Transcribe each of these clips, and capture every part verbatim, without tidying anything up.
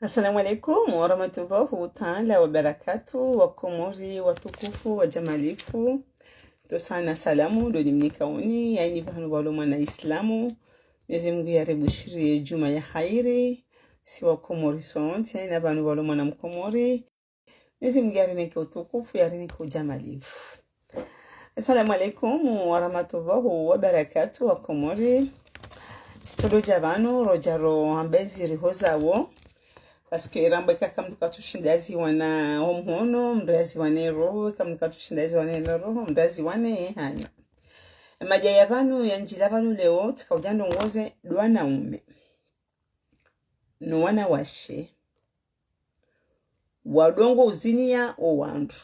Assalamu alaikum warahmatullahi taala wabarakatuh. Wakomori watukufu, wajamalifu, ntsotsana salamu ndo nimnikaoni, yaani pvanu pvwalo mwana Islamu. Mwenyezi Mungu yarebushiriye djumwa ya hairi, si Wakomori sontsi, yaani pvanu pvwalo mwana Mkomori. Mwenyezi Mungu yarinike utukufu, yarinike ujamalifu. Assalamu alaikum warahmatullahi wabarakatuh, Wakomori. Sitsodo dja pvanu, rodja rohamba ezi rihozawo. Parce que irambwa eka mndru katsushinda aziwane ho mhono, mndru aziwane roho, eka mndru katsushinda aziwane roho, mndru aziwane hanya. Emadja ya pvanu, yandjila pvanu leo, tsika udja ndrongoze ndo wanaume no wanawashe wadungo uziniya owandru.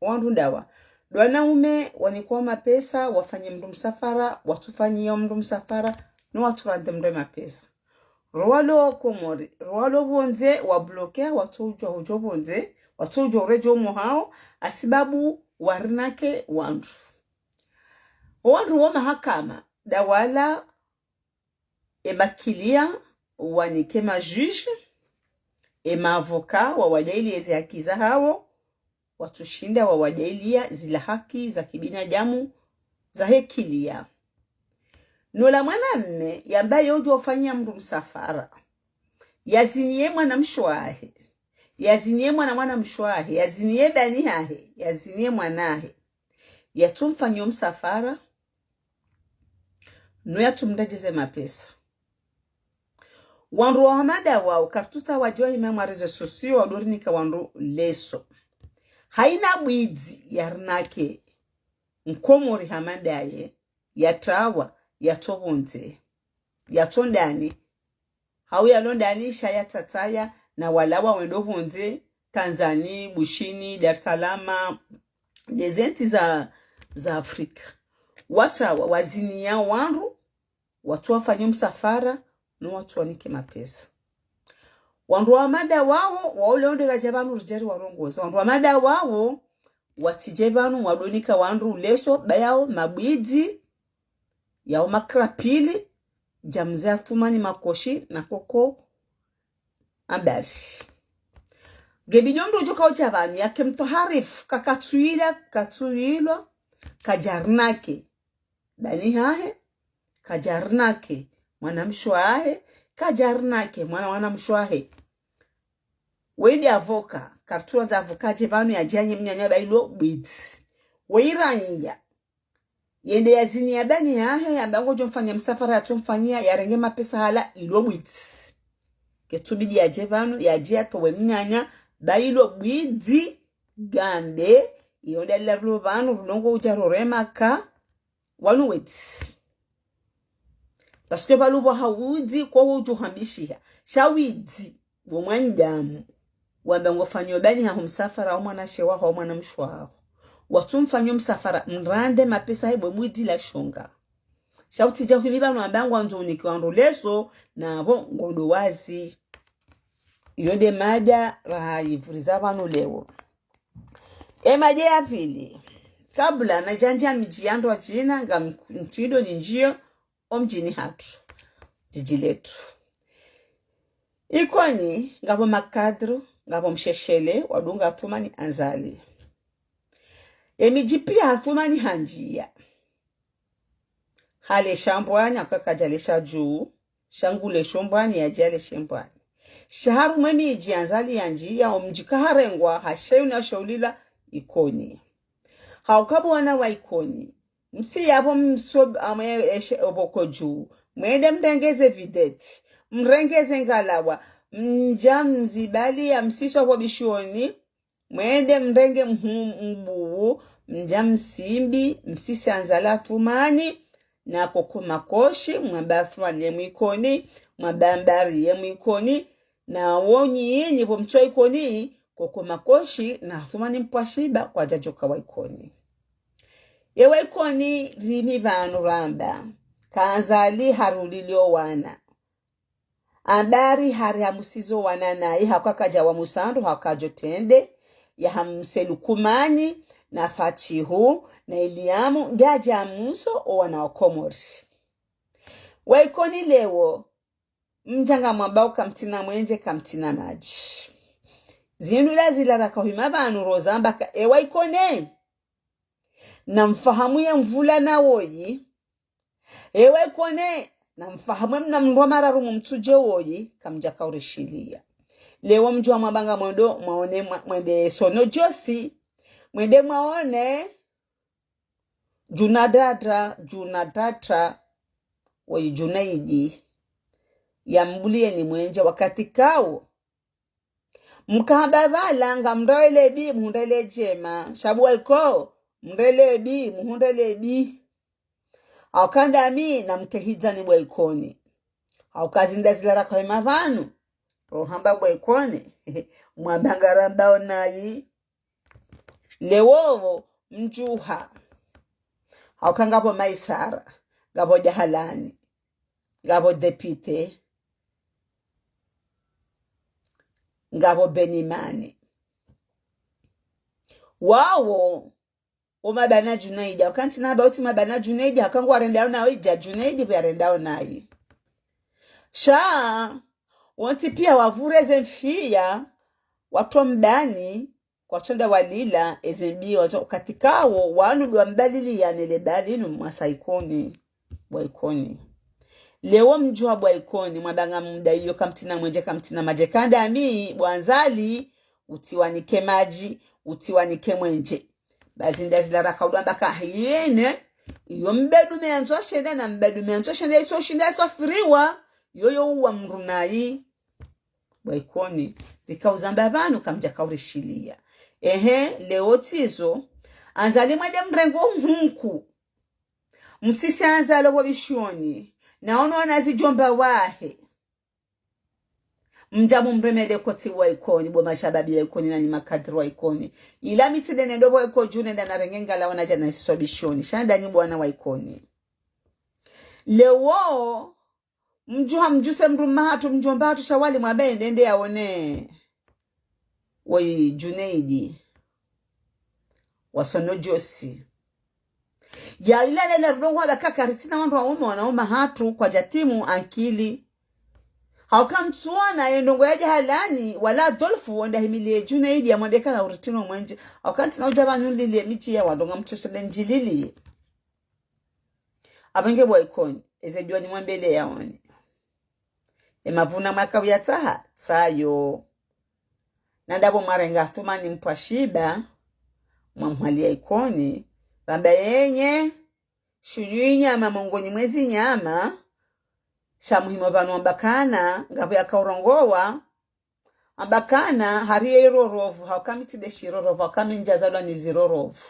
Owandru ndawa? Ndo wanaume wanikwa mapesa, wafanye mndru msafara, watsufanyiya mndru msafara, no watsurande mndru mapesa. Rowalo Komori, rowalo pvondze, wabloke, watsoudjuwa udjo pvondze, watsoudjuwa uredjeyi omo hawo, hasibabu warinake wandru. Owandru wo mahakama, ndawala, emakiliya wanike majuge, emaavocat wawadjailiye ze haki zahawo, watsushinda wawadjailiya zila haki za kibinadamu zahe kiliya. Nola mwanamme yamba ye udjo ufanyiya mndru msafara, yaziniye mwanamshe wahe, yaziniye mwana mwanamshe wahe, yaziniye bani hahe, yaziniye mwanahe, yatsumfanyiya omsafara, no yatsumredjeze mapesa. Wandru wa hama ndawawo, karitsutsaha wadje wahime harumwa réseaux sociaux wadorinika wandru leso. Haina bwidzi yarinake Mkomori hama ndaye, yatrawa, yatso pvondze, yatso ndani, hau yalo ndani sha yatsatsaya, na walawa wendo pvondze, Tanzanie, Bushini, Dar es Salaam, ndeze ntsi za, za Afrika. Watrawa, waziniya wandru, watsuwafanyiya omsafara, no watsuwanike mapesa. Wandru wa hama ndawawo, wawo leo ndo radja pvanu ridje riwarongoze. Wandru wa hama ndawawo, watsidje pvanu wadonika wandru leso, ba yawo mabwidzi, yawo makrapili, dja mze Athumani Makoshi na Koko Ambali. Nge bidi omndru udjo kaudja pvanu, yake mtwaharifu, kakatsuyila, katsuyilwa, kadjarinake bani hahe, kadjarinake mwanamshe wahe, kadjarinake mwana mwanamshe wahe. Weyi nde avocat, karitsuwandza avocat adje pvanu yadje yanye mnyanya ba ilo bwidzi. Weyi ranya, yende yaziniya bani hahe, yamba ngodjo mfanyiya msafara, yatsumfanyiya, yarenge mapesa hala, ilo bwidzi. Ketsubidi yadje pvanu, yadje yatowe mnyanya ba ilo bwidzi, ngambe, iyo ndalila rilo pvanu, rilongo udja rorema ka wanu wedzi. Parce que pvalubo ha udzi, kwa udjo hambishiha. Sha widzi, bo mwanadamu, wamba ngofanyiyo bani haho msafara, hau mwanashe waho, hau mwanamshe waho, watsumfanyiya omsafara, mrande mapesa hebo bwidzi la shonga. Sha utsidja hwimi pvanu wamba ngwandzo unike wandru leso, na pvo ngondo wazi. Iyo nde madja rahayivuriza pvanu leo. Emadja ya pvili, kabla nadjandja midji ya ndrwadjina, ngamtsidjo nindjiyo omdjini hatru, djidji letru. Ikoni, ngapvo makadru, ngapvo msheshele, wadunga Athumani Anzali. Emidji piya Athumani handjiya. Halesha Mbwani, haka kadjalesha dju, sha ngulesho Mbwani, yadjaleshe Mbwani. Sha harumwa emidji Anzali yandjiya, omdji kaharengwa, hasheyu na sheulila Ikoni. Hauka bo wana wa Ikoni, msiyapvo mso-, amwe eshe oboko dju, mwende mrengeze videti, mrengeze ngalawa, mdja mzibaliya msiswa pvo bishioni, mwende mrenge mhu-, mbuwu, mdja msimbi, msise Anzali Athumani, na Koko Makoshi, mwamba Athumani ye Mwikoni, mwamba Ambali ye Mwikoni, na wo nyinyi pvo mtso Ikoni, Koko Makoshi, na Athumani Mpwashiba kwadjadjoka wa Ikoni. Ye wa Ikoni rimi pvanu ramba, ka Anzali harulilio wana. Ambali hari hamusizo wana nayi, haka kadja wa musando, haka djo tende, ya hamuse Lukumani, na Fatihu, na Iliamu, ngadja muso owana wa Komori. Wa Ikoni leo, mdja ngamwambao kamtsina mwenje, kamtsina madji. Zindru ila zila rakahima pvanu rozamba ka, ewa Ikoni, namfahamu ye mvulana woyi. Ewa Ikoni, namfahamu mna mndru wa mararu mumtsudje woyi, kamdjaka urishiliya. Leo mdjuwa mwabanga mwendo, mwaone mwa-, mwende sono djosi, mwende mwaone, djuna data, djuna data, woyi Djunaidi. Yambuliye ni mwenje wakati kawo. Mkahamba pvala ngamrao le bi, muhundre le djema. Sha bo wa Ikoni, mrele bi, muhundre le bi. Hauka ndami namkehidza ni bo wa Ikoni. Hauka zindru zila rakahima pvanu, rohamba bo wa Ikoni, mwabanga rambao nayi. Leo mdjuha. Hauka ngapvo Maisara, ngapvo Djahalani, ngapvo Depite, ngapvo Benimani. Wawo, o mabana Djunaidi, hauka ntsina ba uti mabana Djunaidi, hauka ngwarendao nawo idja Djunaidi pvo yarendao nayi. Sha, wontsi piya wavureze mfiya, watso mdani, kwatsonda walila, eze mbi wazo wakati kawo, wanu ndo wambaliliya ne le bali nu mwasa Ikoni, bo wa Ikoni. Leo mdjuha bo wa Ikoni, mwabanga mda iyo kamtsina mwenje, kamtsina madji, ka ndami, bo Anzali, utsiwanike madji, utsiwanike mwenje. Ba zindru zila rakaudwa mbaka hiyene, iyo mbedume yandzo shende na mbedume yandzo shende itso shinda iswafiriwa, yoyo uwa mndru nayi. Bo wa Ikoni, rikauzamba pvanu kamdjaka urishiliya. Ehe, leo tsizo, Anzali mwende mrenge o mhunku. Msise Anzali opvo bishioni, na ono wana zidjomba wahe. Mdja mumremele kotsi wa Ikoni, bo mashababi ya Ikoni na ni makadri wa Ikoni. Ila mi tsi nde nendo pvo Ikoni dju nenda narenge ngalawa nadja nasiswa bishioni. Sha ndanyi bo wana wa Ikoni. Leo, mdjuha mdjuse mndru mma hatru mdjomba hatru sha wali mwambe yende yende yaone woyi Djunaidi. Wasono djosi. Ya ila lele rudongo wala kaka ritsina wandru waume wanaume hatru kwadjatimu ankili. Hauka ntsuona ye ndrongo ya Djahalani wala Adolfu wonda himiliye Djunaidi yamwambe kana uritsina mwenje. Hauka ntsina udja pvanu nliliye midji ya wandru ngamtsoshele ndjililiye. Apvo nge bo wa Ikoni, eze djuwa nimwambele yaone. E mavuna mwaka uyatsaha, tsayo. Na ndapvo mwarenga Athumani Mpwashiba, mwamhwaliya Ikoni, pvamba yenye, shinu inyama mongoni mwezi nyama, sha muhimu pvanu amba kana, ngapvo yakaurongowa, amba kana, hari ye irorovu, hauka mi tsi nde shirorovu, hauka mi ndjazalwa ni zirorovu.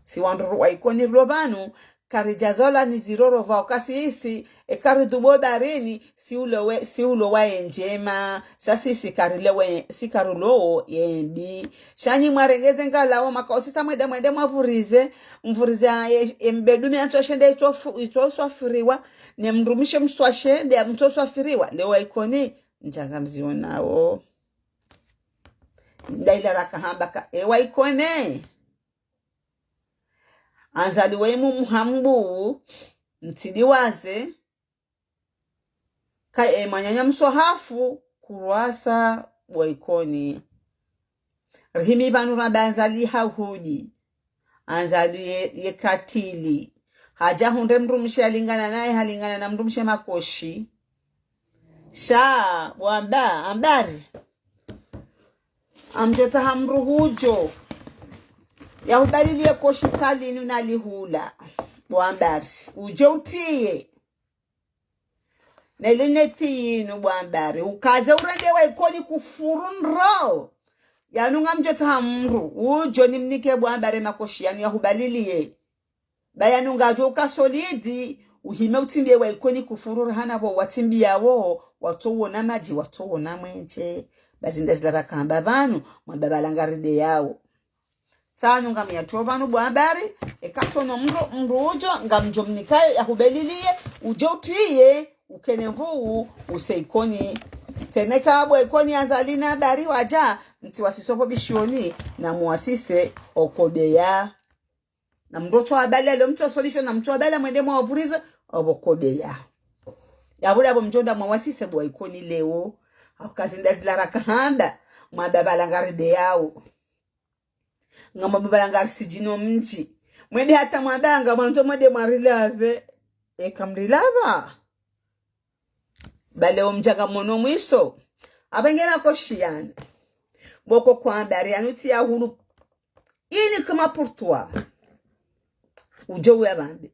Si wandru wa Ikoni rilo pvanu, karidjazalwa ni zirorovu, hauka sisi, eka ridhubo barini, si ulo we, si ulo wa ye ndjema, sha sisi karilewe, si karulowo ye mbi. Sha nyi mwarenge ze ngalawa, mwaka usisa mwende mwende mwavurize, mvurize ye, ye mbedume yandzo shende itso fu-, itso swafiriwa, ne mdrumshe mswa shende, mtso swafiriwa, leo wa Ikoni, ndjanga mzionawo. Nda ila rakahamba ka, ewa Ikoni. Anzali we mumu hambu, mtsidi waze, ka e mwananya mswa hafu, kurwasa bo wa Ikoni. Rihimi pvanu ramba Anzali hahudi. Anzali ye, ye katili. Hadja hundre mdrumshe halingana naye, halingana na mdrumshe makoshi. Sha, bo amba, ambari. Amdjotsaha mndru hudjo. Yahubaliliye koshi tsalinu nalihula. Bo ambari. Udje utiye. Neli neti yinu bo ambari. Ukaze urende wa Ikoni kufuru ndro. Yanu ngamdjotsaha mndru. Udjo nimnike bo ambari makoshi yanu yahubaliliye. Ba yanu ngadjo uka solide, uhime utsimbiye wa Ikoni kufuru rahana pvo watsimbiyao, watsowona madji, watsowona mwenje. Ba zindru zila rakamba pvanu, mwamba pvala ngaride yawo. Tsanu ngamyatso pvanu bo ambari, eka tsono mndru, mndru udjo, ngamdjo mnikayo yahubaliliye, udje utiye, ukene nvuu, use Ikoni. Tsena eka bo Ikoni Anzali na Ambari wadja, mtsi wasiso pvo bishioni, na muwasise okobeya. Na mndru otso abalia, leo mtso solution, na mtso abalia mwende mwavurize, opvo kobeya. Yapvo ndapvo mdjo enda mwawasise bo wa Ikoni leo. Hauka zindru zila rakahamba, mwamba pvala ngarideyao. Ngamwamba pvala ngarisidjino mdji. Mwende hata mwamba ngamwandzo mwende mwarilapve. Eka mrilapva, ba leo mdja ngamwono mwiso. Apvenge makoshi yanu. Bo koko, hamba ari yanu tsi ya hulu. Uniquement pour toi. Udjo uyapvambe.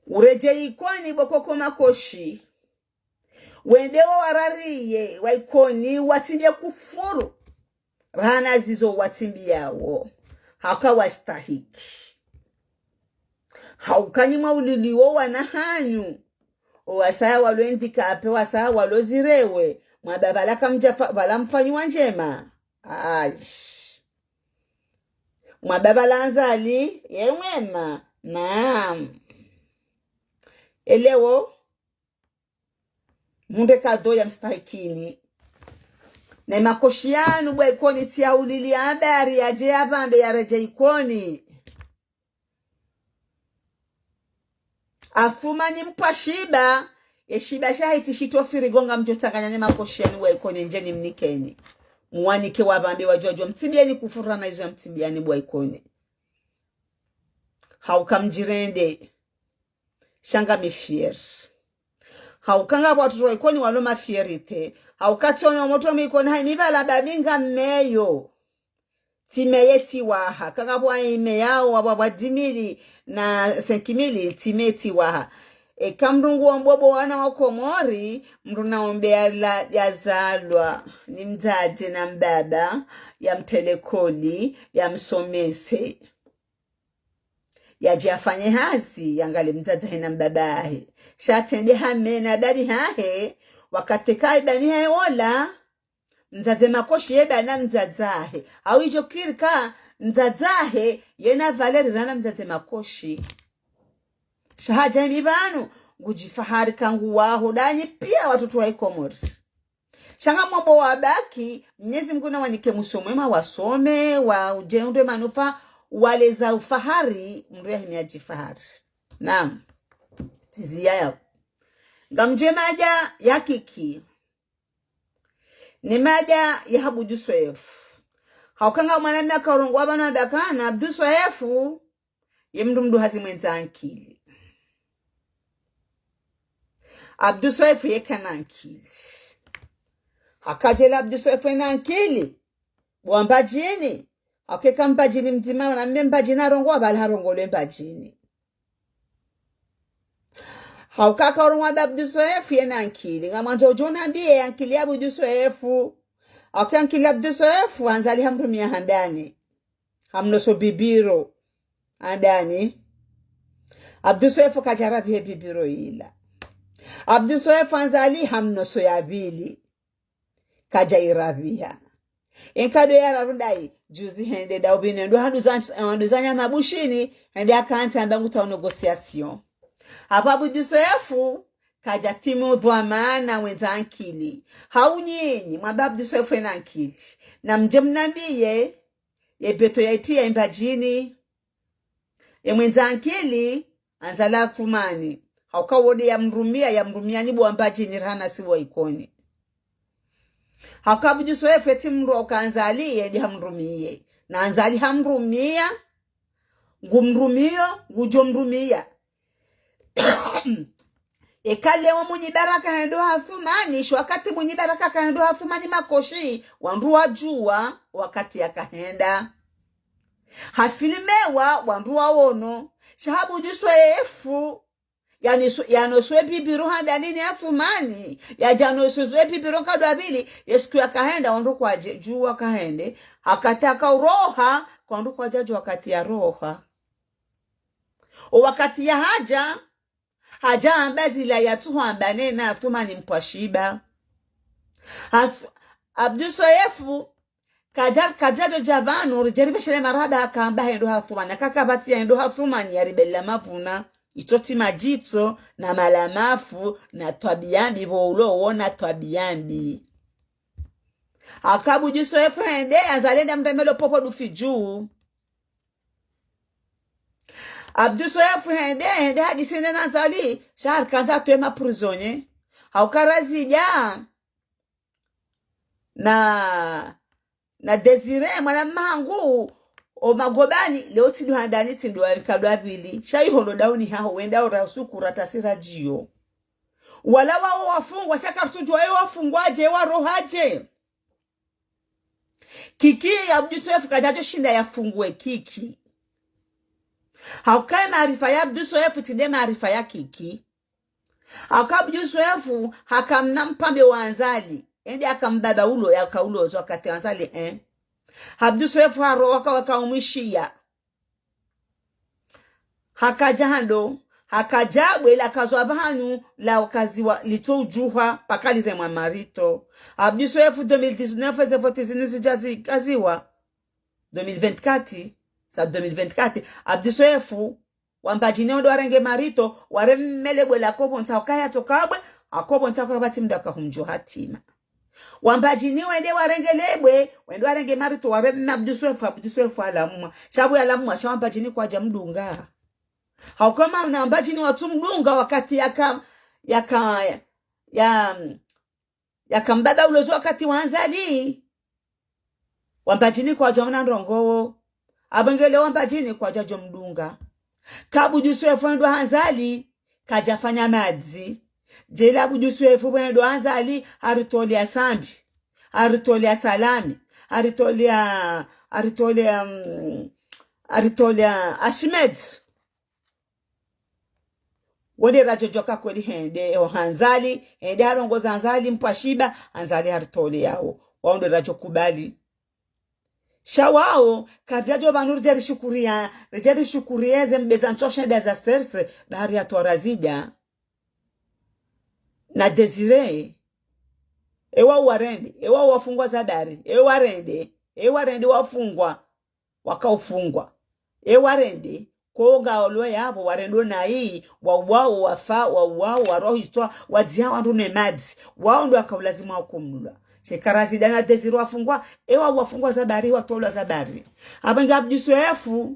Uredjei Ikoni bo koko makoshi. Wende wo warariye wa Ikoni, watsimbie kufuru. Rahana zizo watsimbiao. Hauka wastahiki. Hauka nyi mwauliliwo wana hanyu. O wasaya walo handicapé, wasaya walo zirewe. Mwamba pvala kamdja fa-, pvala mfanyiwa ndjema. Aish. Mwamba pvala Azali, ye mwema. Naam. Eleo, mhundre kado ya mstahikini. Ne makoshi yanu bo wa Ikoni tsi ya ulili, hamba ari yadje yapvambe yaredjei Ikoni. Athumani mpwa shiba, ye shiba shahe tsi shitso firigo ngamdjo tsanganya ne makoshi yanu bo wa Ikoni ndjeni mnikeni. Mwanike wapvambe wadjo wadjo mtsimbieni kufuru rahana izo ya mtsimbiani bo wa Ikoni. Hauka mdjirende. Sha ngami fier. Hauka ngapvo watoto wa Ikoni walo ma fierté. Hauka tsiono motro mi Ikoni hayi mi pvala ba mi ngameyo. Tsi meye tsi waha. Kangapvo ayi meyao wapvwa dix mille na cinq mille, tsi meye tsi waha. Eka mdru nguombo bo wana wa Komori, mdru naombe yala yazalwa ni mdzadze na mbaba, yamtrele likoli, yamsomese. Yadje yafanye hazi, yangalie mdzadze hahe na mbaba hahe. Sha tsende hame na bani hahe, wakati ka ibani hahe ola, mdzadze makoshi ye bana mdzadze hahe. Hau idjo kiri ka mdzadze hahe, yena valeur rahana mdzadze makoshi. Sha hadja imi pvanu, ngudjifahari ka nguwaho, ndanyi pia watoto wa Ikomori. Sha ngamombo wabaki, Mnyezi Mngu nawanike mwiso mwema, wasome, wadje undre manufaa, waleza ufahari, mdru yahimi yadjifahari. Naam. Tsi ziya yapvo. Ngamdje madja ya kiki. Ni madja ya Abdu Swefu. Hauka nga mwana mme yaka urongowa pvanu hamba kana, Abdu Swefu, ye mdru mdru hazi mwendza ankili. Abdu Swefu ye kana ankili. Haka djeli Abdu Swefu yena ankili. Bo wa Mbadjini. Hauka eka Mbadjini mdzima, mwana mme Mbadjini harongowa, pvala harongolwe Mbadjini. Hauka haka urongowa hamba Abdu Swefu yena ankili. Ngamwandzo udjo nambiye ankili ya Abdu Swefu. Hauka ankili ya Abdu Swefu, Azali hamrumia handani. Hamnoso bibiro handani. Abdu Swefu kadja rapviha ye bibiro yila. Abdu Swefu Azali hamnoso ya pvili. Kadja irapviha. Ye nkado ya raru ndayi, juzi hende Daubini, ndo handuza, handuza nyama bushini, hende hakantsi hamba ngutsaho négociation. Hapvo Abdu Swefu, kadja timiza dhwamana mwendza ankili. Hau nyinyi, mwamba Abdu Swefu yena ankili. Namdje mnambiye, ye beto ya itiya Mbadjini. Ye mwendza ankili, Azali Athumani. Hauka wo nde yamrumia, yamrumia ni bo wa Mbadjini rahana si bo wa Ikoni. Hauka Abdu Swefu tsi mdru hauka Azali, ye nde hamrumiye. Na Azali hamrumia, ngumrumio, ngudjo mrumia. Eka leo Mwinyi Baraka hendo ha Athumani, sho wakati Mwinyi Baraka kahendo ha Athumani makoshi, wandru wadjuwa, wakati yakahenda. Hafilmewa, wandru wawono. Sha Abdu Swefu, yanoso, yanoso ye bibiro handani ni Athumani, yadja noso ye bibiro nkado ya pvili, ye siku yakahenda, wandru kwadje, djuwa kahende, hakati haka uroha, kwa wandru kwadja djuwa wakati yaroha. O wakati yahadja, hadja hamba zila yatsuho hamba nena Athumani mpwa shiba. Ath-, Abdu Swefu, kadja, kadja djo dja pvanu, ridje ripveshele marahaba haka hamba hendo ha Athumani. Haka kapvatsi ya hendo ha Athumani ya ribela mavuna. Itso tsi madjitso, na malamafu, na twabiya mbi, pvo ulo wona twabiya mbi. Haka Abdu Swefu hende, Azali hende hamremelo popo dufi dju. Abdu Swefu hende, hende hadjisinde na Azali, sha harikandza hatowe ma prisonnier. Hauka Razida na, na Désiré, mwana mmangu, o magobani, leo tsi ndo handani, tsi ndo wamkado wa pvili. Sha iho ndo dauni haho, wenda ora usiku ratasi radjiyo. Wala wao wafungwa, sha karitsudjuwa yo wafungwaje, warohaje. Kiki ya Abdou Soefo kadjadjo shinda yafungwe Kiki. Hauka ye maarifa ya Abdou Soefo tsi nde maarifa ya Kiki. Hauka Abdou Soefo hakamna mpambe wa Azali. Ende hakambaba ulo, yaka ulo zo wakati wa Azali, eh. Abdou Soefo haro waka, waka umwishiya. Hakadja hando, hakadja bwe la kazwa pvahanu la ukaziwa litso udjuha paka liremwa marito. Abdou Soefo deux mille dix-neuf, eze voti zinu zidja zikaziwa. Deux mille vingt-quatre, sa deux mille vingt-quatre. Abdou Soefo, wa Mbadjini wende warenge marito, wareme le bwe la Kobo Ntsa, hauka yatsoka bwe, ha Kobo Ntsa kapvatsi mndru aka humdjuwa hatima. Wa Mbadjini wende warenge le bwe, wende warenge marito, wareme Abdou Soefo, Abdou Soefo halamwa. Sha pvo yalamwa, sha wa Mbadjini kwadja mdunga. Hauka mana wa Mbadjini watsu mdunga wakati yaka, yaka, ya, yakambaba ulo zo wakati wa Azali. Wa Mbadjini kwadja mna ndrongo wo. Apvo nge le wa Mbadjini kwadjadjo mdunga. Ka Abdou Soefo ndo ha Azali, kadjafanya madzi. Djeli Abdou Soefo pvo ndo ha Azali, haritolea Sambi. Haritolea Salami. Haritolea, haritolea, mm, haritolea Ahmed. Wo nde radjo djuwa ka kweli hende, eho ha Azali, hende harongoza Azali, mpvwa shiba, Azali haritolea wo. Wao ndo radjo kubali. Sha wao, karidjadjo pvanu ridje rishukuriya, ridje rishukuriye ze mbe za ntsoshenda za serse, bahari ya twa Razida. Na Désiré, ewa warende, ewa wafungwa za bahari, ewa rende, ewa rende wafungwa, waka ufungwa. Ewa rende, ko nga olo yapvo, warendo nayi, wauwao, wafa, wauwao, warohitswa, wadzia wandru ne madzi. Wao ndo waka ulazimu wa kumlwa. Sheka Razida na Désiré wafungwa, ewa wafungwa za bahari, watolwa za bahari. Apvo nge Abdou Soefo,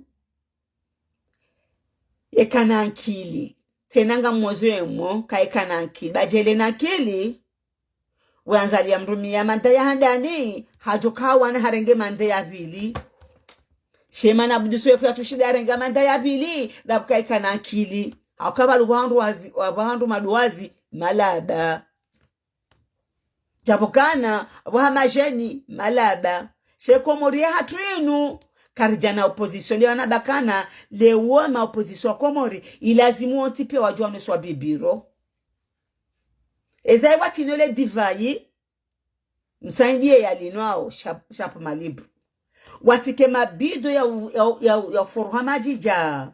yeka na ankili. Tsena ngamwozo emwo, ka yeka na ankili. Ba dje le na ankili, we Azali yamrumiya manda ya handani, hadjo kawana harenge manda ya pvili. She mana Abdou Soefo yatsushinda yarenge manda ya pvili, labda ka yeka na ankili. Hauka pvalo wandru wazi, wandru maduwazi, malaba. Djapvo kana, pvo ha madjeni, malaba. She Komori yahatru inu, karidja na opposition, leo na bakana, leo ma opposition wa Komori, ilazimu wontsi piya wadjuwane swa bibiro. Eza iwa tino le divayi, msaidie ya linwao, shap-, shap malibu. Watike mabido ya u-, ya u-, ya u-, ya uforoha madji dja,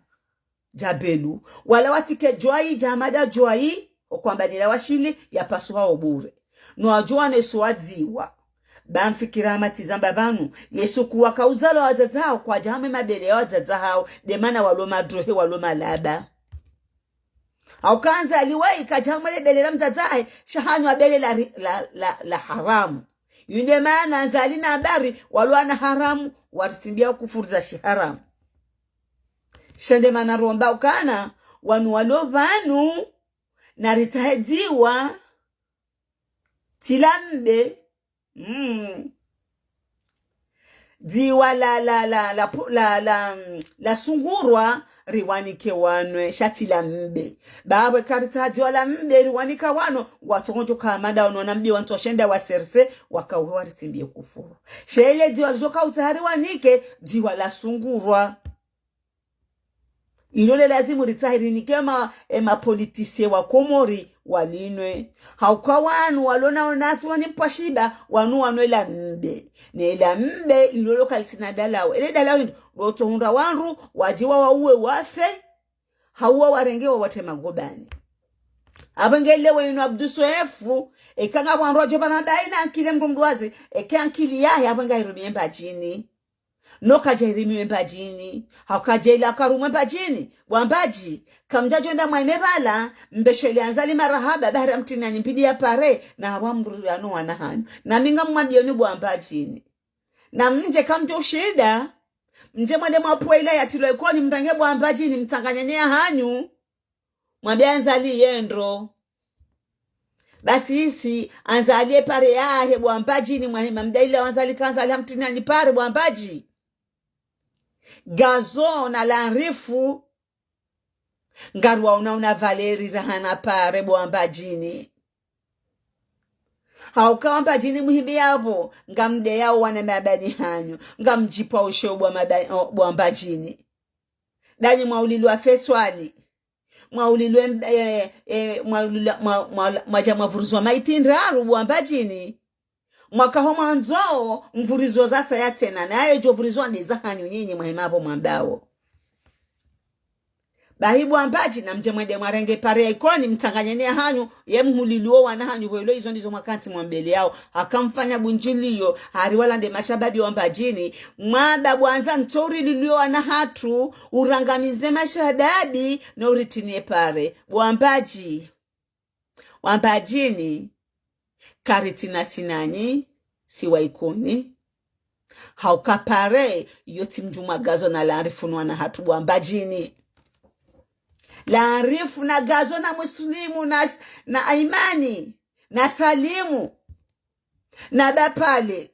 dja belu. Wala watike djwayi, dja mada djwayi, okwamba nila washili, ya pasuha obure. No wadjuwane swa dziwa. Ba mfikira hama tsi zamba pvanu, yesu kuwa kauzalo wadzadze hao, kwadja hamwe mabele ya wadzadze hao, nde mana walo madrohe, walo malaba. Hauka Azali wayi kadja hamwe le bele la mdzadze hahe, sha hanywa bele la ri-, la, la, la haramu. Inde mana Azali na habari, walo wana haramu, warisimbiya kufuru za shiharamu. Sha nde mana romba ukana, wanu walo pvanu, na ritsahe dziwa, tsi la mbe, mm. Dziwa la, la, la, la, pu-, la, la, mm, la sungurwa, riwanike wanwe, sha tsi la mbe. Ba pvwe karitsaha dziwa la mbe, riwanika wano, watsongodjo ka mada wano na mbe wa ntsoshenda wa serse, wakauhe warisimbiye kufuru. She le dziwa lidjo ka utsaha riwanike, dziwa la sungurwa. Ilo le lazimu ritsahe rinike ma, e, ma politiciens wa Komori walinwe. Hauka wanu walo na ona athu wani mpwa shiba, wanu wanwe la mbe. Ne la mbe ilo lo kalitsina dalao. Ele dalao ndo, lotso hundra wandru, wadjiwa wauwe wafe, hauwa warenge wawatre magobani. Apvo nge leo inu Abdou Soefo, eka nga wandru wadjo pvana bayi na ankili mndru mduwazi, eka ankili yahe, apvo nga irumiye Mbadjini. No kadja irimiwe Mbadjini. Hauka djeli la karumwe Mbadjini. Bwa Mbadji. Kamdjadjo enda mwaime pvala, mbeshele Azali marahaba, bahari ya mtrini ani mbidi ya pare, na hawa mdru yanu wana hanyu. Na mi ngamwambiyoni bwa Mbadjini. Na mdje kamdjo ushinda, mdje mwende mwapvuwe ila ya tilo ikoni mrange bwa Mbadjini, mtsanganye ne ya hanyu. Mwambiye Azali yendo. Basi isi, Azali ye pare yahe bo Mbadjini, mwahima mdayila wa Azali ka Azali hamtrini ni pare bo Mbadji. Gazo na Larifu, ngariwaonao na valeri rahana pare bo Mbadjini. Hauka Mbadjini muhimbi yapvo, ngamdeyao wana mabani hanyu, ngamdjipvao sheo bo maba-, o, bo Mbadjini. Danyi mwaulilwa Feswali. Mwaulilwe, eh, eh, mwaulilwa, mwa-, mwa-, mwadja mwavurizwa maiti ndraru bo Mbadjini. Mwakaho mwandzo mvurizo zasaya tsena, naye djo vurizwa nde zahanyu nyinyi mwahima pvo mwambao. Bahi bo Mbadji namdje mwende mwarenge pare ya Ikoni, mtsanganye ni yahanyu, ye mhulilwe wana hanyu, pvo ilo izo ndizo mwakantsi mwambeleyao. Hakamfanya bundjiliyo, hari wala nde mashababi wa Mbadjini, mwamba bo Azali ntso urililwe wana hatru, urangamize mashababi, no uritrini ye pare. Bo Mbadji. Wa Mbadjini, karitsina sinanyi, si wa Ikoni. Hauka pare, yo tsi mdjumwa Gazo na Larifu ni wana hatru bo Mbadjini. Larifu na Gazo na Muslimu na, na Aimani, na Salimu, na Bapale.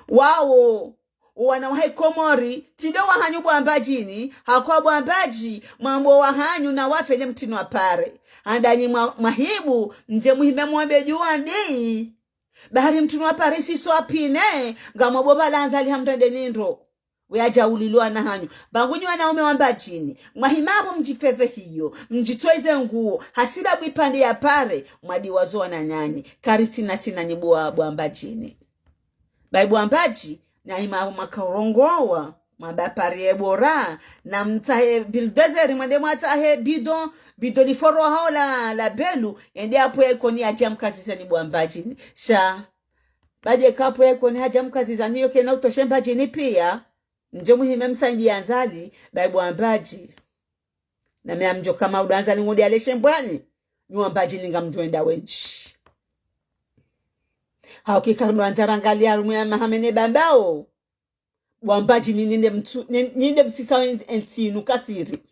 Wawo, wana wahe Komori, tsi ndo wahanyu bo Mbadjini, hauka bo Mbadji, mwambo wahanyu na wafe ne mtrini wa pare. Handanyi mwa-, mwahibu, mdje muhime mwambe djuwa ndi. Bahari mtrini wa pare si swa pine, ngamwambo pvala Azali hamtrende ni ndro. Weyadja ulilwa wana hanyu. Bangunyi wanaume wa Mbadjini. Mwahima pvo mdjifepve hiyo. Mdjitweze nguo. Hasibabu ipvandre ya pare. Mwadiwazo wana nyanyi. Karitsina sinanyi bo wa-, bo wa Mbadjini. Bahi bo Mbadji, nahima pvo mwakaurongowa. Mwamba pare ye bora. Namtsahe bulldozer, mwende mwatsahe bidon, bidon liforo hao la, la belu. Yende yapvo ya Ikoni yadje mkazizeni bo wa Mbadjini. Sha. Badje kapvo ya Ikoni hadja mkazizani yo kena utoshe Mbadjini pia. Mdje muhime msaidie Azali, bahi bo wa Mbadji. Na mi amdjo kama udo Azali ngudi aleshe mbwani, nyi wa Mbadjini ngamdjo enda wendji. Hauka eka ndo Azali rangalia harumwa ya mahamene bambao. Bo wa Mbadjini ninde mtsu-, nin-, ninde msisa en-, entsi inu kasiri.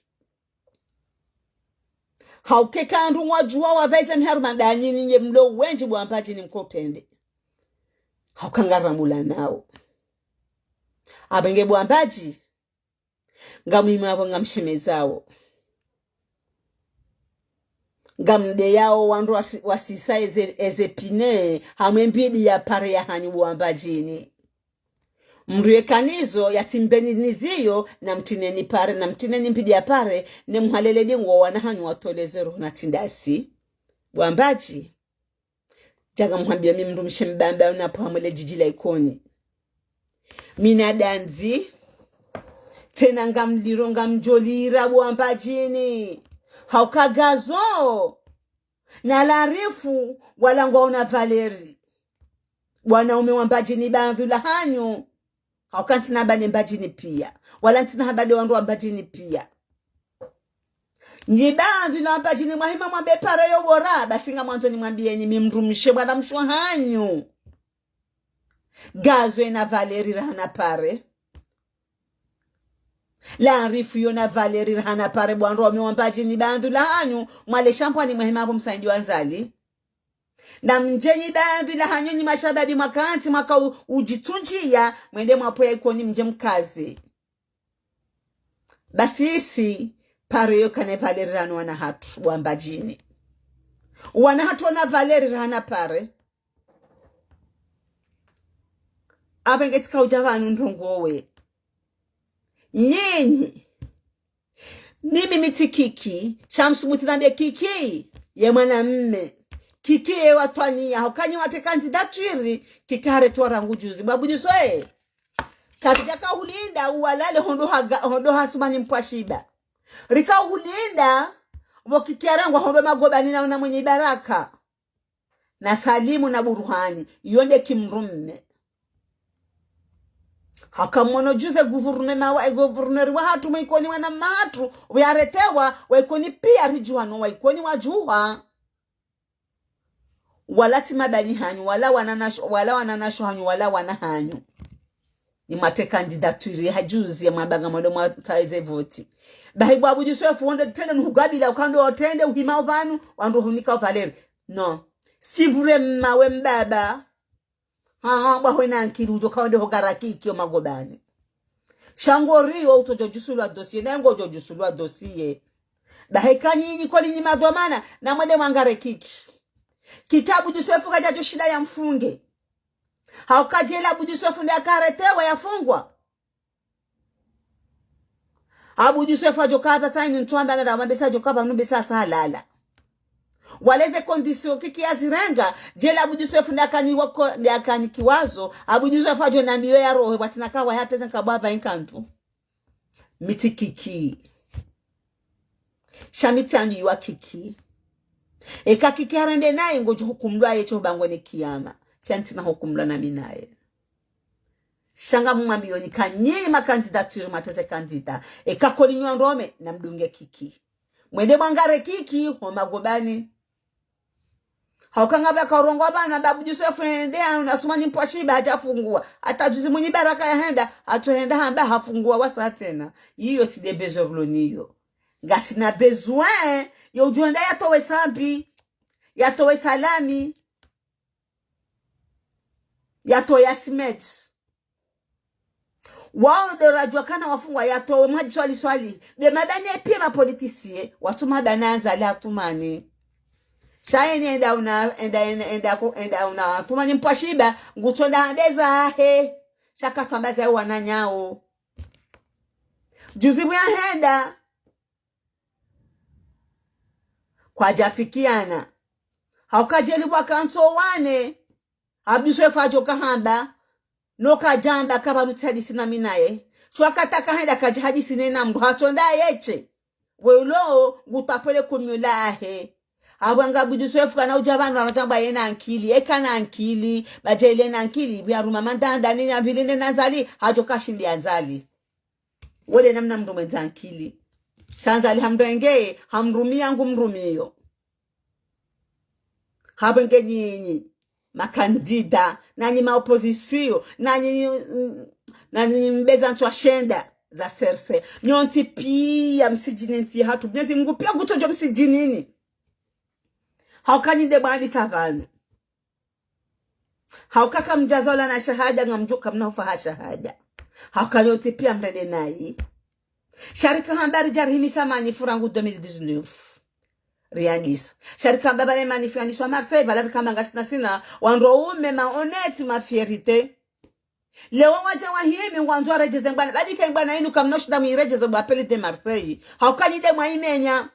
Hauka eka ndo ngwadjuwa wavaiza ni harumwa danyi ninye mlo wendji bo wa Mbadjini mkotrende. Hauka ngaramulanao. Abenge bo wa Mbadji. Ngamwima pvo ngamshemezao. Ngamdeyao wandru wasi-, wasisa eze, eze pine, hamwe mbidi ya pare yahanyu bo wa Mbadjini. Mdru yeka nizo, yatsimbeni niziyo, namtrineni pare, namtrineni mbidi ya pare, ne mhalele dingo wana hanyu watoleze roho na tindasi. Bo wa Mbadji. Djaka mhambia mi mdrumshe mbamba unapvo hamwe le djidji la Ikoni. Mi na dandzi, tsena ngamliro ngamdjolira bo wa Mbadjini. Hauka Gazo, na Larifu, wala ngwaona valeri. Bo wanaume wa Mbadjini bandhu la hanyu. Hauka ntsina haba ne Mbadjini pia. Wala ntsina haba nde wandru wa Mbadjini pia. Nyi bandhu la Mbadjini mwahima mwambe pare yo bora, basi ngamwandzo nimwambienyi mi mdrumshe bo wanamshe wa hanyu. Gazo ena valeri rahana pare. Larifu yo na valeri rahana pare bo wandru wa mi wa Mbadjini bandhu la hanyu, mwalesha mbwani mwahima pvo msaidie Azali. Namdje nyi bandhu la hanyu nyi mashababi mwakantsi mwaka u-, udjitsundjia, mwende mwapvo ya Ikoni mdje mkaze. Basi isi, pare yo kana valeri rahana wana hatru, bo wa Mbadjini. Wana hatru wana valeri rahana pare. Apvo nge tsika udja pvanu ndrongowe. Nyinyi. Mimi mi tsi Kiki, sha msubuti nambe Kiki, ye mwanamme. Kiki ye watwaniya, hauka nyi watre candidature, Kiki haretowa rangu juzi. Babu Nyuswe. Kapvadjaka hulinda, uwalale hondo haga-, hondo hasumani mpvwa shiba. Rika hulinda, pvo Kiki yarengwa hondo magobani na una mwenye baraka. Na Salimu na Buruhani, iyo nde kimdrumme. Haka mwono juzi guvurne mawa, e guvurneri wa hatru mwa Ikoni wana mahatru, uyaretewa, wa Ikoni pia ridjuwa no wa Ikoni wadjuwa. Wala tsi mabani hanyu, wala wananasho, wala wananasho hanyu, wala wana hanyu. Ni mwatre candidature ya juzi ya mwabanga mwando mwatsaha ze voti. Bahi bo Abdou Djouf wonde trende nuhugabila ukando trende uhima opvanu, wandru hunika valeur. Non. Si vure mma we mbaba. Ha, bwa hwena ankili udjo kaonde hogara Kiki yo magobani. Sha ngo riyo utsodjo djusulwa dossier, na ngo djo djusulwa dossier. Bahi ka nyinyi koli nyi madhwamana, na mwende mwangare Kiki. Kiki Abdou Djouf kadjadjo shinda ya mfunge. Hauka djeli Abdou Djouf nde akaretewa yafungwa. Abdou Djouf adjo kapva sa inu ntsu amba mera mabesa adjo kapva nu besa sa lala. Wale ze condition Kiki ya zirenga, djeli Abdou Djouf nde akani wako, nde akani kiwazo, Abdou Djouf adjo nambiyo ya rohe, watsina kawa ya teze nkabwa va inkantu. Mi tsi Kiki. Sha mi tsi andiwa Kiki. Eka Kiki harende nayi ngodjo hukumlwa ye sho bangweni kiyama. Sha ntsina hukumlwa na mi naye. Sha ngamumwambiyo ni ka nyinyi ma candidature mwateze candidat. Eka koli nyi wandrume na mdunge Kiki. Mwende mwangare Kiki ho magobani. Hauka ngapvo kaurongwa pvanu ba Abdou Djouf ende hanu na Assoumani Mpouashiba hadja fungwa. Hata juzi Mwinyi Baraka yahenda, hatsohenda hamba hafungwa wasa tsena. Iyo tsi nde besoin rilo nayo. Ngasina besoin yo udjo henda yatowe Sambi, yatowe Salami, yatowe Asmed. Wao ndo radjuwa kana wafungwa yatowe Mhadji Swalihi Swalihi. Be mabane pia ma politiciens, watsu mabana Azali Assoumani. Sha yeni enda una, enda, enda, enda, ko, enda una Assoumani Mpouashiba, ngutsonda ambeza he. Sha katsamba za wananyao. Juzi mwe yahenda. Kwadjafikiana. Hauka djeli wakantso wane. Abdou Djouf adjo kahamba. No kadjamba kapva mtsi hadisi na mi naye. Sho wakati kahenda kadja hadisi nena mndru hatsonda yeshe. Welo ngutapele kumyula ahe. Abwanga Abdou Djouf kana udja pvanu anatamba yena ankili. Eka na ankili. Ba djeli na ankili. Biya ruma mandanda ni nyambili nena Azali. Hadjo kashindi Azali. Wole namna mndru mwendza ankili. Sha Azali hamrenge, hamrumia ngumrumiyo. Hapvo nge nyinyi, ma candidat, nanyi ma opposition, nanyi, mm, nanyi mbeza ntswa shenda za serse. Nyontsi pia msidjini ntsi hatru. Mnyezi Mungu pia ngutsodjo msidjinini. Hauka nyi nde mwandisa pvanu. Hauka kamdjazola na shahada, ngamdjo kamna ufa ha shahada. Hauka nyontsi pia mrende nayi. Sha rika hamba ridja rihimisa manif rangu deux mille dix-neuf. Riandisa. Sha rika hamba pvale manif yandiswa Marseille, pvala rika hamba ngasina sina, wandrume ma honnête, ma fierté. Leo wadja wahimi ngwandzo waredjeze mbwana. Badi ka mbwana inu kamna ushinda muiredjeze bo appel de Marseille. Hauka nyi nde mwaimenya.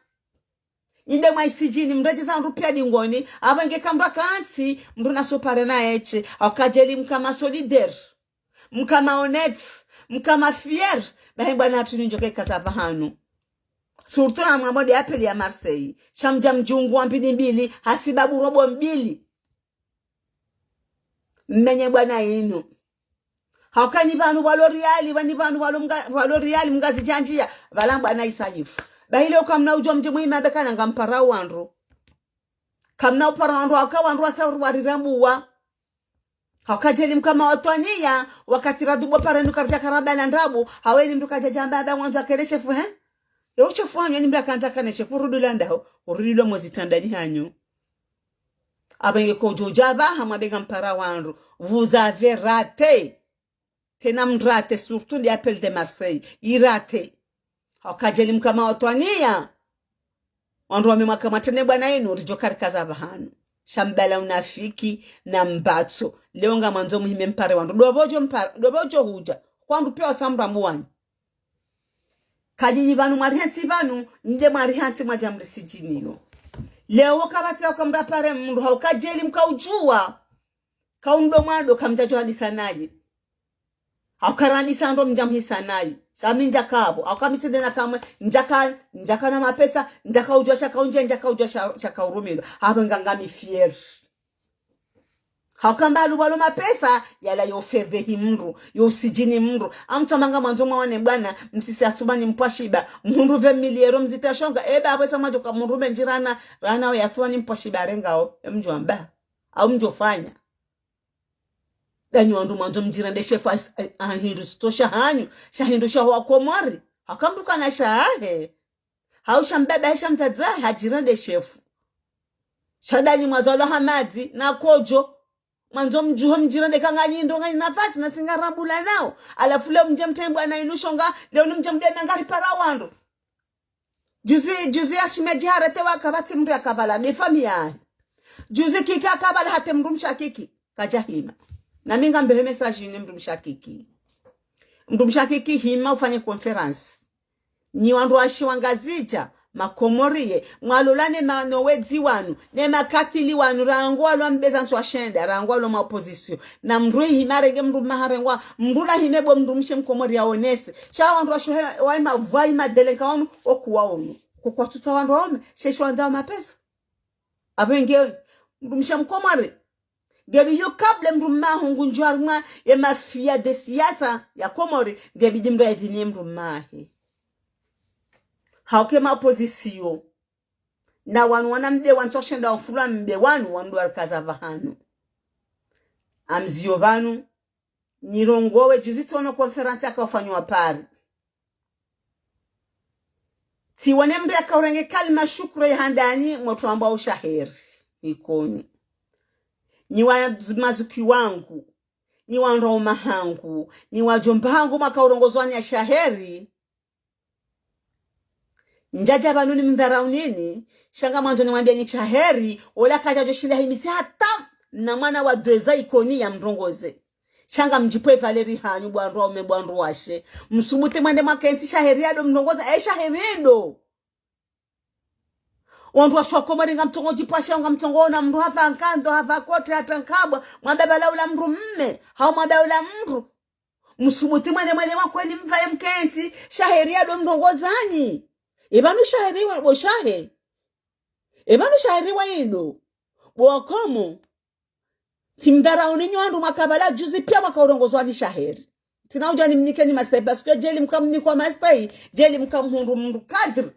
Nyi nde mwaisidjini, mredjeza mndru pia dingoni, apvo nge kamdru kantsi, mndru na sopare na yeshe, hauka djeli mka ma solidaire, mka ma honnête, mka ma fier, bahi mbwana hatru nyi ndjo kaikaza pvahanu. Surtout na mwambo nde appel ya Marseille, sha mdja mdjungu wa mbili mbili, hasibabu robo mbili. Mmenye mbwana inu. Hauka nyi pvanu pvalo riali, pvanu pvanu pvalo mga, pvalo riali mngazidjandjia, pvala mbwana isayifu. Bahi leo kamna udjwa mdji mwima bekana ngampara wandru. Kamna upara wandru, hauka wandru wasa warirambuwa. Hauka djeli mka ma watwaniya, wakati radhubo pare nuka ridja karamba na ndrabo, haweni mndru kadjadjamba aba ngwandzo akene shefu, he? Yo shefu hanyu, ni mndru kandza kane shefu, rudi landa ho, urudi lo mwezi tandani hanyu. Apvo nge kodjo dja pvaha mwambe ngampara wandru. Vous avez raté. Tsena mraté, surtout nde appel de Marseille. Iraté. Hauka djeli mka ma watwaniya. Wandru wame mwaka mwatrende mbwana inu, ridjo karikaza pvahanu. Sha mbala unafiki na mbatso. Leo ngamwandzo muhime mpare wandru. Ndo pvodjo mpare, ndo pvodjo hudja. Kwandru pia wasa mrambuwanyi. Kadjinyi pvanu mwari hantsi pvanu, nde mwari hantsi mwadja mrisidjiniyo. Leo kapvatsi hauka mrapare mndru hauka djeli mka udjuwa. Kaundo mwando kamdjadjo hadisa nayi. Hauka randisa ndo mdja mhisa nayi. Sha mi ndjaka apvo. Hauka mi tsende na kamwe. Ndjaka, ndjaka na mapesa. Ndjaka udjuwa shaka undje. Ndjaka udjuwa sha, shaka urumilwa. Apvo nga ngami fier. Hauka mba luwalo mapesa, yala yo fedhehi mndru, yo sidjini mndru. Amtsamba ngamwandzo mwawane mbwana, msisi Assoumani Mpouashiba, mhundru ve miliero mzita shonga, eba apvwesa mwadjoka mhundru mendji rana, rana we Assoumani Mpouashiba arengao, emdjwamba, au mdjofanya. Danyi wandru mwandzo mdjirende shefu a, a, a hindru shitso sha hanyu, sha hindru sha wa Komori. Haka mdru kana shahe. Hau sha mbaba, sha mdzadze, hadjirende shefu. Sha danyi mwadzalwa ha madzi, na kodjo. Mwandzo mdjuho mdjirende ka nganyi ndo nganyi nafasi na si ngarambula nao. Halafu leo mdje mtembwa na inu shonga, leo ni mdje mdeme ngaripara wandru. Juzi, juzi ya shime djihare te waka pvatsi mndru yakapvala, ni famiyi yahe. Juzi Kiki akapvala hata mdrumshe wa Kiki, kadja hima. Na mi ngambehe message ni mdrumshe wa Kiki. Mdrumshe wa Kiki hima ufanye conférence. Nyi wandru washe wa Ngazidja, makomori ye, mwalola ne ma, no wedzi wanu, ne makatili wanu, rangu walo mbeza ntsu washenda, rangu walo ma opposition. Na mdru hima renge mdru maha rengwa, mdru la hime bo mdrumshe mkomori yaonese. Sha wandru washe wa, wa hima vwa hima delenka wanu, oku wa unu. Kukwatuta wandru waume, she sho wandza wa mapesa. Apvo nge, mdrumshe mkomori. Nge bi yo kabla mdru mahu ngu ndjwa harumwa ye mafia de siasa ya Komori, nge bi di mdru ya idhini ye mdru mahe. Hauke ma opposition. Na wanu wana mbe wantsu shenda wafula mbe wanu, wandru warikaza pvahanu. Amziyo pvanu, nirongowe juzi tsono conférence yaka ufanywa Paris. Tsiwone mndru yaka urenge kalima shukuru ya handani, motru amba ushaheri, Ikoni. Nyi wa mazuki wangu, nyi wa ndroma hangu, nyi wa djomba hangu mwaka urongozwa ni ya shaheri. Ndjadja pvanu ni mdharau nini, sha ngamwandzo nimwambie nyi shaheri, ola kadja djo shila himisi hata na mwana wa deux ans Ikoni ya mrongoze. Sha ngamdjipve valeur hanyu bo wandru waume bo wandru washe. Msubuti mwende mwakentsi shaheri yado mrongoza, e shaheri ndo. Wandru washe wa Komori ngamtsongo djipvasha, ngamtsongo ona mndru hapva nkando, hapva kote, hata nkabwa, mwambe pvala ula mndru mme, hau mwambe ula mndru. Msubuti mwende mwende mwakweli mpvaye mkentsi, shaheri yado mrongozani. Epvanu shaheri we, bo shahe. Epvanu shaheri we indo. Bo wakomo. Tsimdharau ninyi wandru mwaka pvala juzi pia mwaka urongozwa ni shaheri. Tsina udja nimnikeni mastahi, parce que djeli mkamnikwa mastahi, djeli mkamhundru mndru cadre.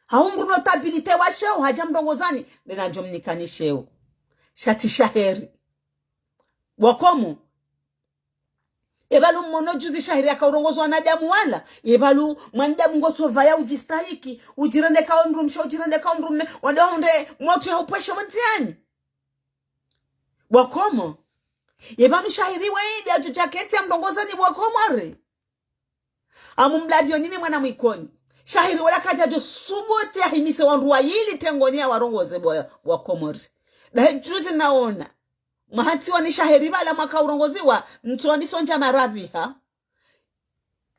Hau mndru notabilité wa sheo, hadja mrongozani, nde nadjo mnikani sheo. Sha tsi shaheri. Bo wakomo. Epvalu mmono juzi shaheri yaka urongozwa na damu wala. Epvalu mwanadamu ngotso pvaya udjistahiki. Udjirende ka mndru mshe, udjirende ka mndru mme. Wandru wahundre motru ya upvesho mwandziani. Bo wakomo. Epvanu shaheri we idi adjo djakentsi ya mrongozani bo wakomo are. Amu mlapvio nini mwana mwikoni. Shaheri wala kadja djo subuti ya himise wandru wayili tengoni ya warongoze bo, bo wakomori. Bahe juzi naona. Mwahantsiwa ni shaheri pvala mwaka urongoziwa, mtsuwa ni sondja marabiha.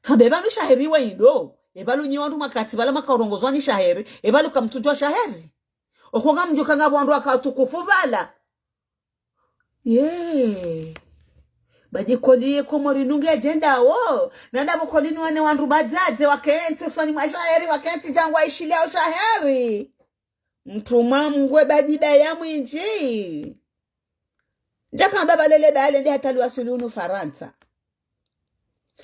Tsambe epvanu shaheri we indo. Epvalu nyi wandru mwakentsi pvala mwaka urongozwa ni shaheri. Epvalu kamtsudjwa shaheri. Oko ngamdjuka ngapvo wandru waka watukufu pvala. Ye. Badi koli ye Komori nunge djenda wo. Nanda bo koli ni wane wandru badzadze wakentsi usoni mwa shaheri wakentsi djangwa ishile ya ushaheri. Mtrumwa mngwe badi baya mwindji. Ndjaka mbaba lele baya lende hata liwasuli unu Farantsa.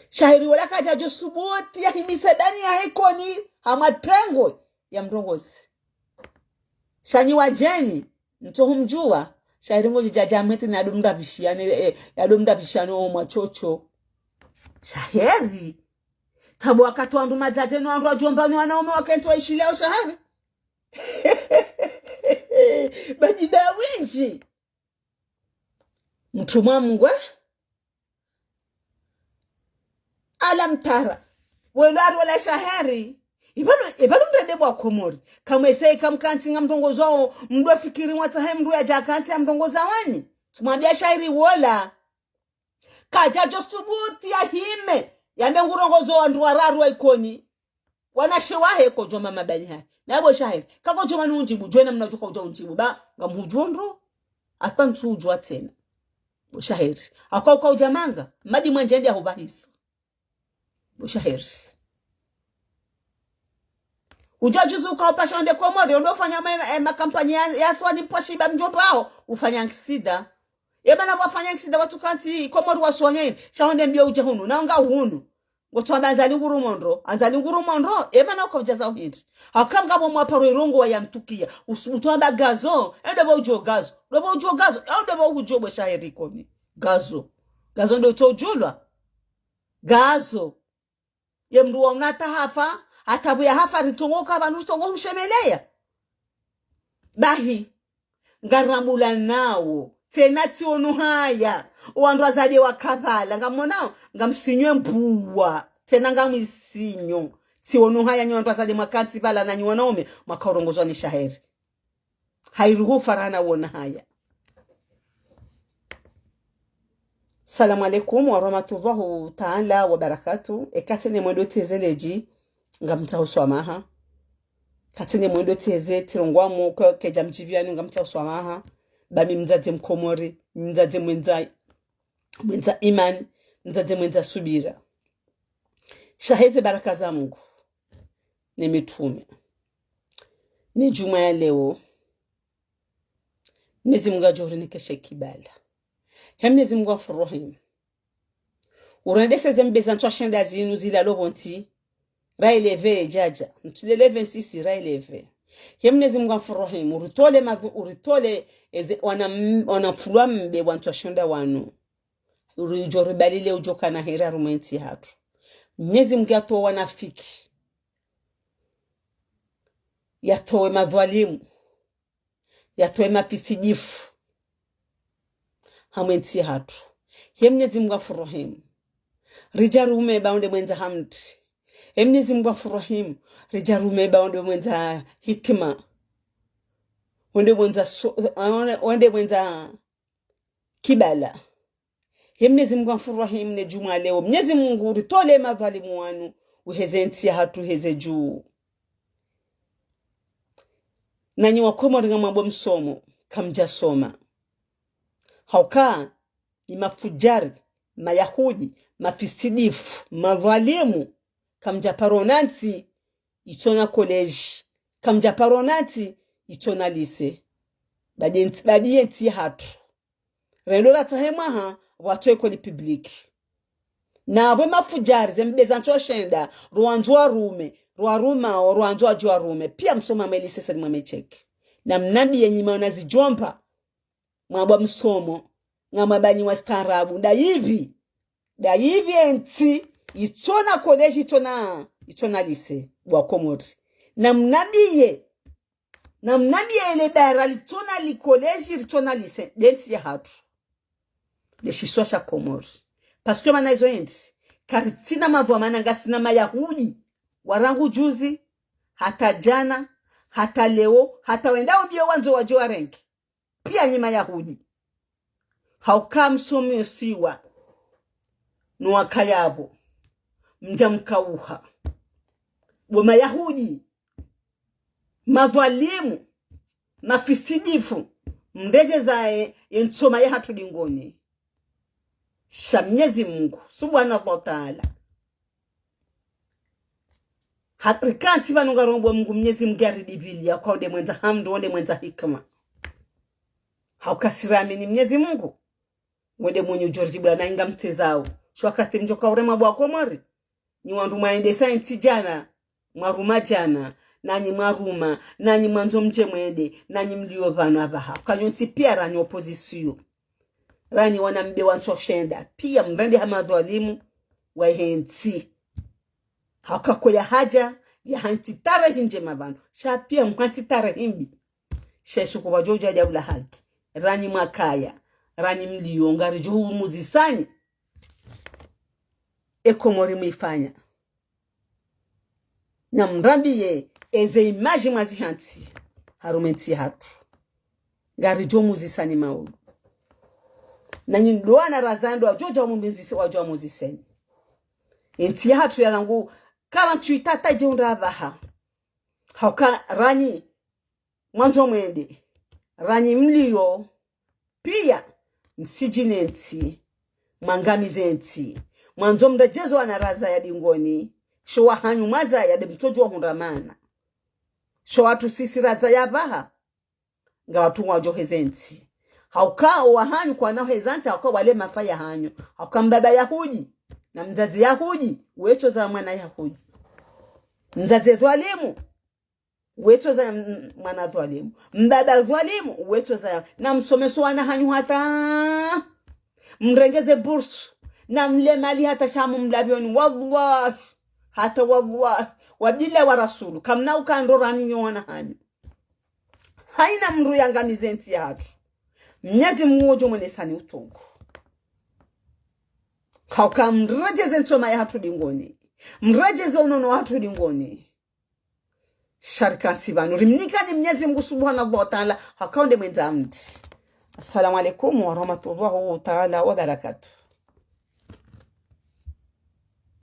Shaheri wola kadja djo subuti ya himise dani ya Ikoni ha matrengo ya mrongozi. Sha nyi wadjeni, mtso humdjuwa, shaheri ngodjo djadja mwete na yado mrabishiane, eh, yado mrabishiane o mwatsotso. Shaheri. Tsambe wakati wandru madzadze no wandru wadjomba no wanaume wakentsi waishile ya ushaheri. Badi baya mwindji. Mtrumwa mngwe. Ala mtara. Welo ari wala shaheri. Epvalu, epvalu mrende bo wakomori. Kamwe se ika mkentsi ngamrongozwao, mdo fikiri mwatsahe mndru yadja kentsi ya mrongoza wani. Tsumwambia shaheri wola. Kadja djo subuti ya hime. Yambe ngurongozo wandru wararu wa Ikoni. Wanashe wahe kodjo mama bani hahe. Na bo shaheri. Kakodjo manu undjibu, djwena mna djuka udja undjibu. Ba, ngamhudjuo ndro. Hata ntsudjuwa tsena. Bo shaheri. Haka uka udja manga. Madi mwendje ndi ya hubahisa. Bo shaheri. Udja juzi uka upasha wende Komori, ondo ufanya ma, eh, makampanyi ya, ya swani mpwashi ba mdjomba haho, ufanya ngisida. Eba na wafanya ngisida watsu kentsi Komori waswanye, sha honde mbio udja hunu, na unga hunu. Ngotso amba Azali ngurumwo ndro, Azali ngurumwo ndro, eba na uka udja za uhindri. Haka mngapvo mwaparo irongowa ya mtukia, usubutu amba gazo, ende bo udjo gazo, ndo bo udjo gazo, ende bo udjo bo shaheri Ikoni. Ngazo. Ngazo ndo tsodjulwa. Ngazo. Ye mndru wa unata hafa, hata pvuya hafa ritsongo ka pvanu ritsongo humshemeleya. Bahi, ngarambula nawo, tsena tsiono haya, owandru wazade wa Kampala, ngamonao, ngamsinywe mbuwa, tsena ngamwisinyo, tsiono haya nyi wandru wazade mwakantsi pvala na nyi wanaume, mwakaurongozwa ni shaheri. Hairuhu farana wona haya. Salamu alaikum warahmatullahi taala wabarakatuh. Eka tsena mwendo tseze ledji, ngamtsaho swamaha. Eka tsena mwendo tseze tsirongwamo ke, kedja mdjipviyanu, ngamtsaho swamaha. Ba mi mdzadze mkomori, mdzadze mwendza, mwendza imani, mdzadze mwendza subira. Shaheze baraka za Mungu ne mitrume. Ne djumwa ya leo, Mnyezi Mungu adjo urinikeshe kibala. He Mnyezi Mungu amfuruhimu. Urendese ze mbeza ntswa shenda zinu zilalo pvontsi. Raileve djadja. Ntsu leleve nsisi raileve. He Mnyezi Mungu amfuruhimu. Uritole mavu, uritole eze wana m-, wana mfulwa mbe wa ntswa shenda wanu. Uridjo ribalile udjo kana heri harumwa entsi hatru. Mnyezi Mungu yatowe wanafiki. Yatowe madhwalimu. Yatowe mafisidifu. Hamwe ntsi hatru. He Mnyezi Mungu amfuruhimu. Ridja rume ba onde mwendza hamdi. He Mnyezi Mungu amfuruhimu. Ridja rume ba onde mwendza hikima. Onde mwendza so-, onde, onde mwendza kibala. He Mnyezi Mungu amfuruhimu ne djumwa leo. Mnyezi Mungu uritole madhwalimu wanu. Uheze ntsi hatru heze dju. Nanyi wakomori ngamwambo msomo, kamdja soma. Hauka, ni mafujari, mayahudi, mafisidifu, madhwalimu, kamdja paro na ntsi, itsona koleji, kamdja paro na ntsi, itsona lise. Badi ntsi, badi ye ntsi hatru. Rendo ratsahe mwaha, watso école publique. Na pvwe mafujari, ze mbeza ntswa shenda, rwandzo warume, rwarumao, rwandzo wadjo warume. Pia msoma mwe lise seni mwa mecheke. Na mnambiye nyi mwana zidjomba, mwabwa msomo, ngamwamba nyi wastaarabu. Ndayipvi, ndayipvi entsi, itsona koleji, itsona, itsona lise, bwa Komori. Na mnambiye, na mnambiye ele dara litsona li koleji, litsona lise, nde ntsi ya hatru. Nde shisiwa sha Komori. Parce que mana izo hindri, karitsina madhwamana ngasina mayahudi. Warangu juzi, hata djana, hata leo, hata wendao mbio wandzo wadjo warenge. Pia nyi mayahudi. Hauka msomo yo siwa. No wakayapvo. Mdja mkauha. Bo mayahudi. Madhwalimu. Mafisidifu. Mredjezaye ye ntsoma ya hatru dingoni. Sha Mnyezi Mungu. Subhanahu wa Taala. Hakika ntsi pvanu ngarombo Mungu Mnyezi Mungu yaridipvili ya kwa onde mwendza hamdi, onde mwendza hikima. Hauka si ramini Mnyezi Mungu. Wende mwenye udjo ridjibula na inga mtsezao. Sho wakati mdjoka urema bwa Komori. Nyi wandru mwaendesa entsi djana, mwaruma djana, nanyi mwaruma, nanyi mwandzo mdje mwende, nanyi mlio pvanu apvaha. Kanyo ntsi pia ranyi opposition. Ranyi wana mbe wa ntswa shenda. Pia mrende ha madhwalimu wa hentsi. Hauka ko ya hadja, ya hantsi tarehi ndjema pvanu. Sha pia mhantsi tarehi mbi. Sha isuku wadjo dja djaula haki. Ranyi mwakaya. Ranyi mlio ngaridjo humuzisani. E Komori mwifanya. Na mrambiye eze image mwazihantsi. Harumwa entsi hatru. Ngaridjo muzisani maulu. Nanyi ndo wana razando wadjo dja mumizise wadjo muziseni. Entsi hatru ya rangu. Kala ntsu itata dje undra apvaha. Hauka ranyi. Mwandzo mwende. Ranyi mlio. Pia. Msidji ne ntsi. Mwangamize ntsi. Mwandzo mredjezo wana razaya dingoni. Sho wahanyu mwazaya nde mtsodjuwa hundra mana. Sho watru sisi razaya apvaha. Nga watru ngwadjo heze ntsi. Hauka owahanyu kwana heza ntsi, hauka wale mafa yahanyu. Hauka mbaba yahudi. Na mdzadze yahudi. Wetso za mwana yahudi. Mdzadze dhwalimu. Wetso za m-, mwana dhwalimu. Mbaba dhwalimu, wetso za. Na msomeso wana hanyu hata. Mrenge ze bourse, na mle mali hata sha mumlapvioni, wallahi, hata wallahi, wa billahi wa rasulu, kamna uka ndro rani nyo wana hanyu. Haina mndru yangamize ntsi yahatru. Mnyezi Mungu ngudjo mwenesani utungu. Hauka mredjeze ntsoma yahatru dingoni. Mredjeze unono wahatru dingoni. Sha rika ntsi pvanu. Rimnikeni Mnyezi Mungu Subhanahu wa Ta'ala, hauka nde mwendza mdri. Assalamu alaikum wa rahmatullahi ta'ala wa barakatuh.